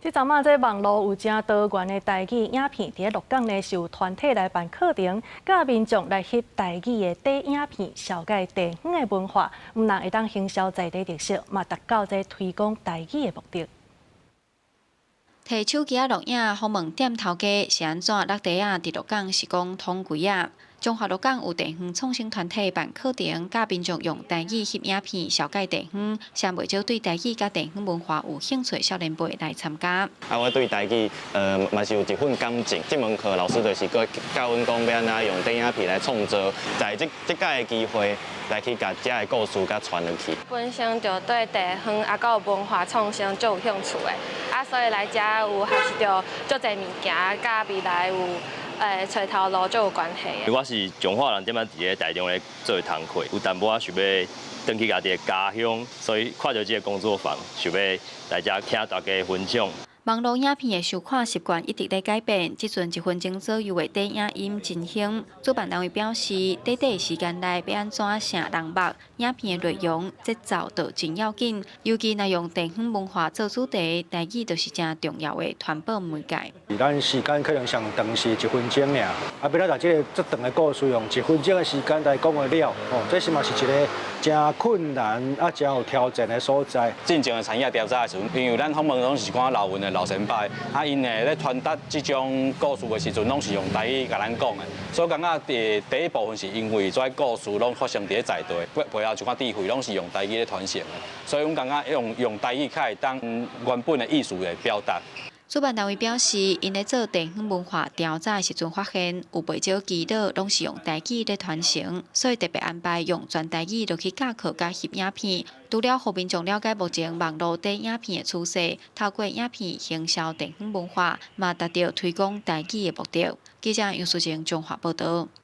這陣仔這網路有誠多元的台語影片，佇咧鹿港呢是有團體來辦課程，教民眾來翕台語的短影片，紹介地方的文化，毋但會當行銷在地特色，嘛達到這推廣台語的目的。提手機仔錄影訪問店頭家是按怎落地仔？佇鹿港是講統規仔。彰化鹿港有地方創生團體辦課程，教民眾用台語翕影片，紹介地方，上袂少對台語佮地方文化有興趣少年輩來參加。啊，我對台語，嘛是有一份感情。這門課老師就是閣教阮講欲按怎用短影片來創作，在這這擺的機會來去共遮的故事共傳落去。本身就對地方啊，閣有文化創生足有興趣的，啊，所以來遮有學習著足濟物件，佮未來有揣頭路足有關係的。我是彰化人，踮仔佇咧台中咧做工課，有淡薄仔想欲轉去家己的家鄉，所以看著這个工作坊，想欲來遮聽大家分享。網路影片的收看習慣一直咧改變，這陣1分鐘左右的短影音真興。主辦單位表示，短短時間內欲按怎吸人目，影片的內容節奏就真要緊。尤其若用地方文化做主題，台語就是誠重要的傳播媒介。咱時間可能上長是1分鐘爾，啊，欲按怎這个遮長的故事用1分鐘的時間來講會了，哦，這是嘛是一个誠困難啊，誠有挑戰的所在。進前的產業調查的時陣，因為咱訪問攏是看老溫的老前輩，啊，𪜶咧傳達這種故事的時陣，攏是用台語共咱講的，所以感覺佇第一部分是因為這故事攏發生佇咧在地，背後一寡智慧攏是用台語咧傳承的，所以阮感覺用台語較會當原本的意思來表達。主辦單位表示，𪜶咧做地方文化調查的時陣，發現有袂少耆老攏是用台語咧傳承，所以特別安排用全台語落去教課佮翕影片。除了予民眾了解目前網路短影片的趨勢，透過影片行銷地方文化，嘛達到推廣台語的目的。記者楊淑靜彰化報導。